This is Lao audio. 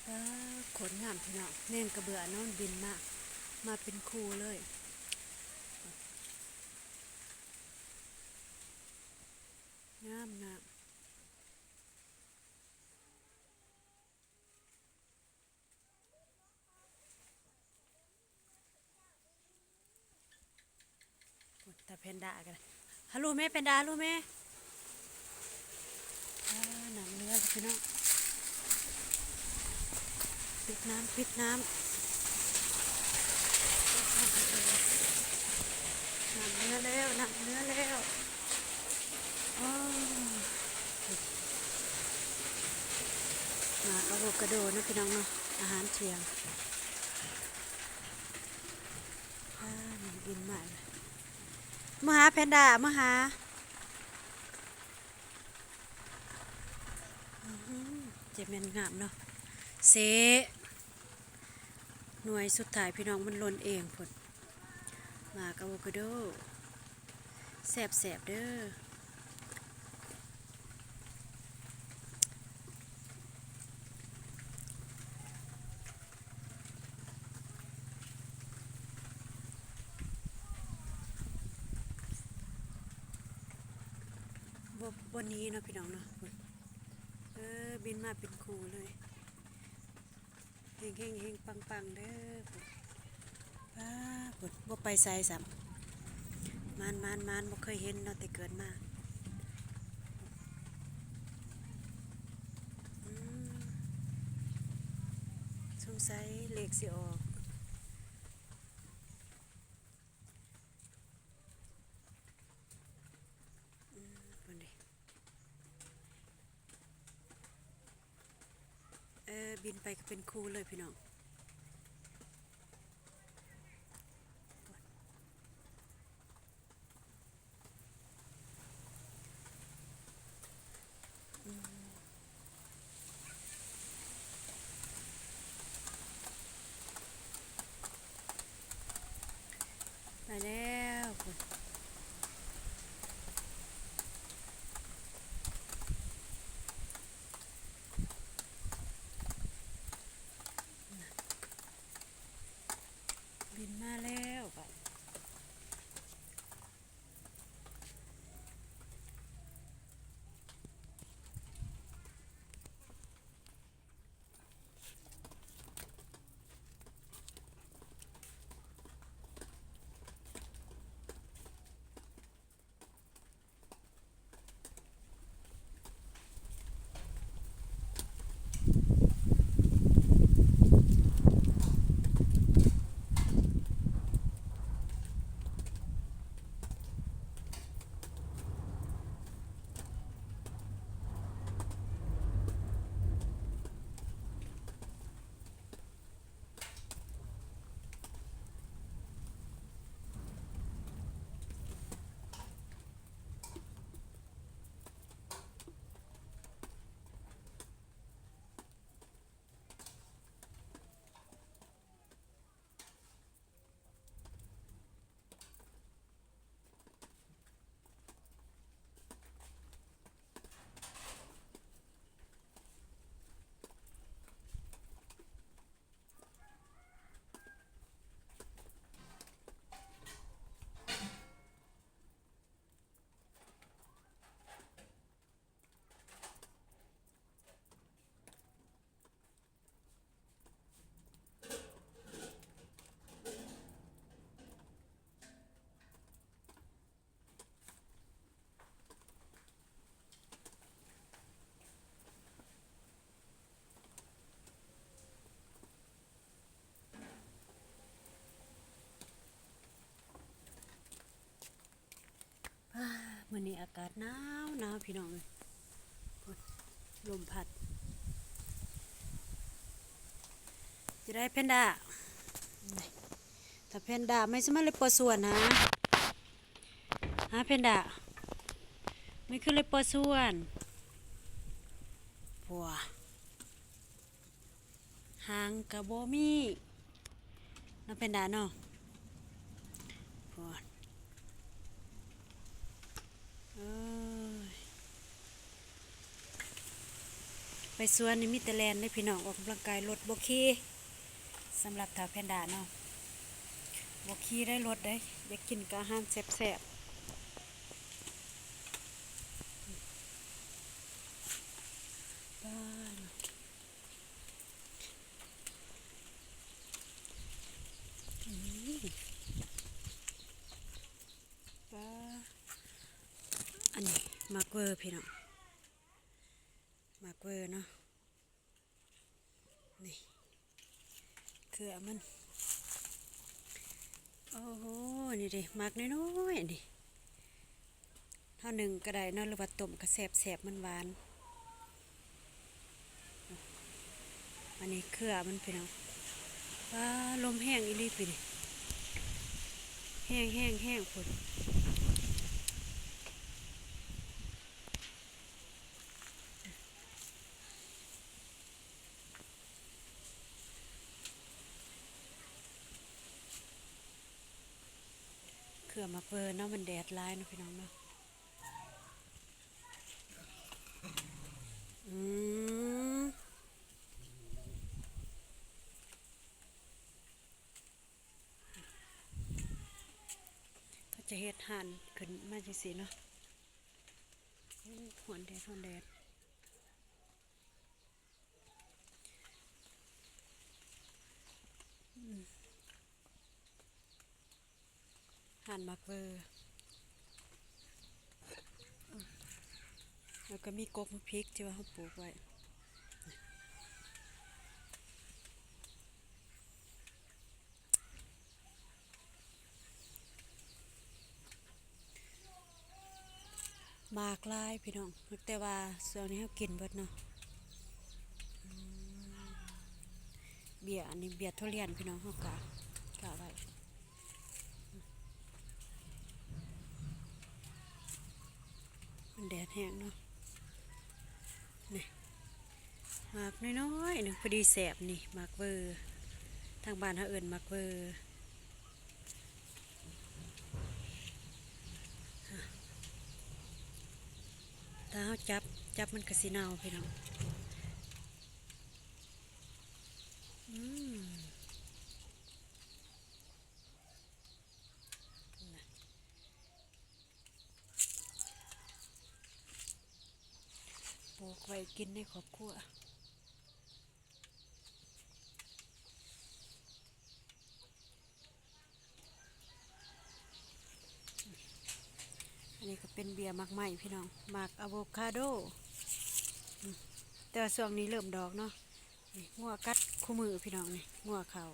ປາດ ໂຄດງາມພີ່ນ້ອງ ແມງກະເບື້ອເນາະ ມັນບິນມາ ມາເປັນຄູ່ເລີຍ ງາມໆ. ຕາແພນດ້າກໍໄດ້ ຮາລູແມ່ ແພນດ້າ ຮາລູແມ່ ອາ ນ້ຳເຫຼືອແລ້ວພີ່ນ້ອງ ປິດນ້ຳ ປິດນ້ຳ ນ້ຳເຫຼືອແລ້ວ ນ້ຳເຫຼືອແລ້ວ ໂອ້ ໝາກອາໂວຄາໂດເນາະພີ່ນ້ອງເນາະ ອາຫານທ່ຽງ ອາ ນີ້ບິນມາ ມາຫາແພນດ້າ ມາຫາ ອື ຈະແມ່ນງາມເນາະ ເຊ ໜ່ວຍສຸດທ້າຍພີ່ນ້ອງ ມັນຫຼົ່ນເອງພຸ້ນ ໝາກອາໂວຄາໂດ ແຊບໆເດີ ບໍ່ ບໍ່ໜີເນາະພີ່ນ້ອງເນາະ ເອີ ບິນມາເປັນຄູ່ເລີຍ. ເຮັງໆ ເຮັງປັງໆເດີ ປາ ພຸ້ນ ບໍ່ໄປໃສຊ້ຳ ມານໆໆ ບໍ່ເຄີຍເຫັນເນາະ ແຕ່ເກີດມາ ອື ສົງໄສເລກຊິອອກ ອື ເບິ່ງເດ້. ເອີ ບິນໄປກໍເປັນຄູ່ເລີຍພີ່ນ້ອງ ອືມ. ໄປແລ້ວພຸ້ນ ບິນມາແລ້ວບາດ. ອ້າ ມື້ນີ້ອາກາດໜາວໆ ພີ່ນ້ອງເອີຍ ລົມພັດ ຈະໄດ້ແພນດ້າ ຖ້າແພນດ້າ ແມ່ຊິມາເລັບປົວສ່ວນຫາ ຫາແພນດ້າ ແມ່ຄືເລັບປົວສ່ວນ ປົວ. ຫາງກະບໍ່ມີເນາະ ແພນດ້າເນາະ ໂອ້ຍ ໄປສວນນີ້ມີແຕ່ແລ່ນເດ້ພີ່ນ້ອງ ອອກກຳລັງກາຍ ລົດບໍ່ຂີ່. ສຳລັບທ້າວແພນດ້າເນາະ ບໍ່ຂີ່ໄດ້ລົດເດ້ ຢາກກິນກະອາຫານແຊບໆ. ປາ ອືມ ປາ ອັນນີ້ໝາກເວີພີ່ນ້ອງ ໝາກເວີເນາະ ນີ້ ເຄືອມັນ ໂອ້ໂຫ ນີ້ເດ້ ໝາກນ້ອຍໆ ນີ້ ເຮົາໜຶ້ງກໍໄດ້ເນາະ ຫຼືວ່າຕົ້ມກໍແຊບໆ ມັນຫວານ. ອັນນີ້ເຄືອມັນພີ່ນ້ອງ ວ້າ ລົມແຮງອີ່ຫຼີປີນີ້ ແຮງໆໆ ພຸ້ນ. ເຄືອໝາກເວີເນາະ ມັນແດດຫຼາຍເນາະພີ່ນ້ອງເນາະ. ອືມ ເຂົາຈະເຮັດຮ້ານຂຶ້ນມາຈັ່ງຊີ້ເນາະ. ໂອ້ ຮ້ອນແດດ ຮ້ອນແດດ. ອືມ ຮ້ານໝາກເວີ ແລ້ວກໍມີກົກໝາກພິກທີ່ວ່າເຮົາປູກໄວ້. ໝາກຫຼາຍພີ່ນ້ອງ ແຕ່ວ່າຊ່ວງນີ້ເຮົາກິນເບິດເນາະ. ອືມ ເບ້ຍ ອັນນີ້ເບ້ຍທຸລຽນພີ່ນ້ອງ ເຮົາກະ ກະໄວ້ ມັນແດດແຮງເນາະ. ນີ້ ໝາກນ້ອຍໆ ໜຶ່ງ ພໍດີແຊບນີ້ ໝາກເວີ ທາງບ້ານເຮົາເອີ້ນໝາກເວີ. ຖ້າເຮົາຈັບ ຈັບມັນກະຊິເນົ່າພີ່ນ້ອງ. ອືມ ປູກໄວ້ກິນໃນຄອບຄົວ. ອັນນີ້ກໍເປັນເບ້ຍໝາກໄມ້ພີ່ນ້ອງ ໝາກອາໂວຄາໂດ. ອືມ ແຕ່ວ່າຊ່ວງນີ້ເລີ່ມດອກເນາະ. ນີ້ ງົວກັດຄູ່ມື້ພີ່ນ້ອງ ນີ້ ງົວເຂົ້າ.